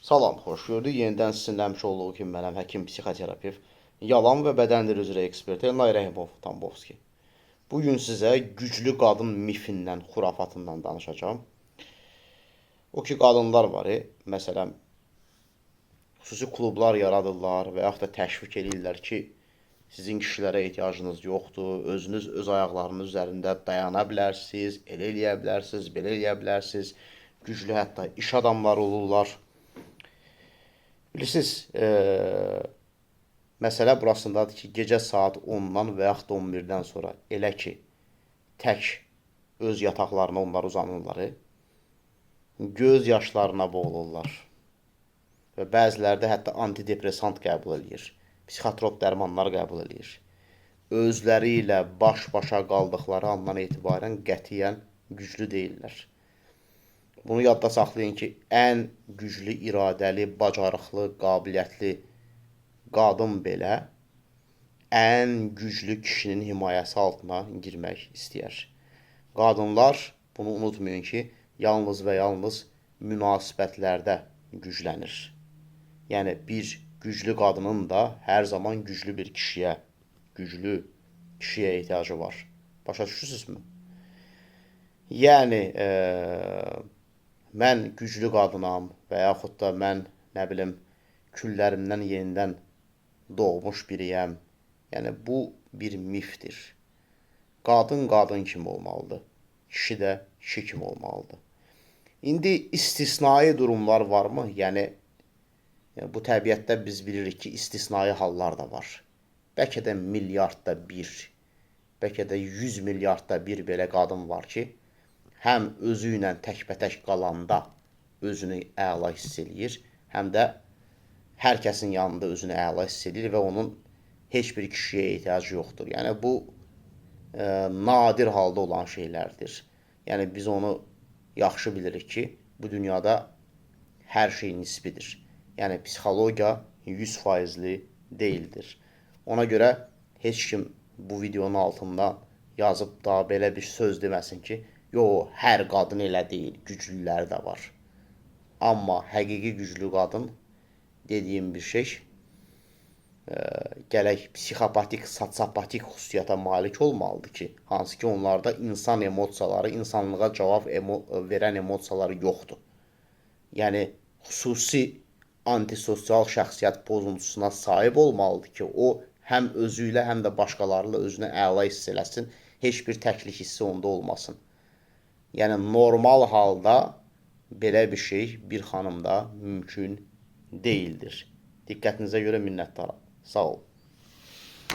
Salam, xoş gördük. Yenidən sizinlə həmişə olduğu kimi mənəm, həkim, psixoterapevt, yalan və bədən dili üzrə ekspert Elnay Rəhimov Tambovski. Bu gün sizə güclü qadın mifindən, xurafatından danışacağam. O ki, qadınlar var, məsələn, xüsusi klublar yaradırlar və yaxud da təşviq eləyirlər ki, sizin kişilərə ehtiyacınız yoxdur, özünüz öz ayaqlarınız üzərində dayana bilərsiniz, elə eləyə bilərsiniz, belə eləyə bilərsiniz. Güclü hətta iş adamları olurlar. Bilirsiniz, məsələ burasındadır ki, gecə saat 10-dan və yaxud da 11-dən sonra elə ki, tək öz yataqlarına onlar uzanırlar, göz yaşlarına boğulurlar. Və bəziləri də hətta antidepressant qəbul eləyir, psixotrop dərmanlar qəbul eləyir. Özləri ilə baş-başa qaldıqları andan etibarən qətiyyən güclü deyillər. Bunu yadda saxlayın ki, ən güclü iradəli, bacarıqlı, qabiliyyətli qadın belə ən güclü kişinin himayəsi altına girmək istəyər. Qadınlar, bunu unutmayın ki, yalnız və yalnız münasibətlərdə güclənir. Yəni, bir güclü qadının da hər zaman güclü bir kişiyə, güclü kişiyə ehtiyacı var. Başa düşürsünüzmü? Yəni, mən güclü qadınam və yaxud da mən, nə bilim, küllərimdən yenidən doğmuş biriyəm. Yəni, bu bir mifdir. Qadın qadın kimi olmalıdır. Kişi də kişi kimi olmalıdır. İndi istisnai durumlar varmı? Yəni bu təbiətdə biz bilirik ki, istisnai hallar da var. Bəlkə də milyardda bir, bəlkə də 100 milyardda bir belə qadın var ki, həm özü ilə təkbətək qalanda özünü əla hiss eləyir, həm də hər kəsin yanında özünü əla hiss eləyir və onun heç bir kişiyə ehtiyacı yoxdur. Yəni, bu nadir halda olan şeylərdir. Yəni, biz onu yaxşı bilirik ki, bu dünyada hər şey nisbidir. Yəni, psixologiya 100%li deyildir. Ona görə heç kim bu videonun altında yazıb da belə bir söz deməsin ki, yox, hər qadın elə deyil, güclüləri də var. Amma həqiqi güclü qadın dediyim bir şey, gərək psixopatik, sosiopatik xüsusiyyətə malik olmalıdır ki, hansı ki onlarda insan emosiyaları, insanlığa cavab verən emosiyaları yoxdur. Yəni, xüsusi antisosial şəxsiyyət pozuntusuna sahib olmalıdır ki, o həm özü ilə, həm də başqaları ilə özünü əla hiss eləsin, heç bir təklik hissi onda olmasın. Yəni, normal halda belə bir şey bir xanımda mümkün deyildir. Diqqətinizə görə minnətdaram. Sağ olun.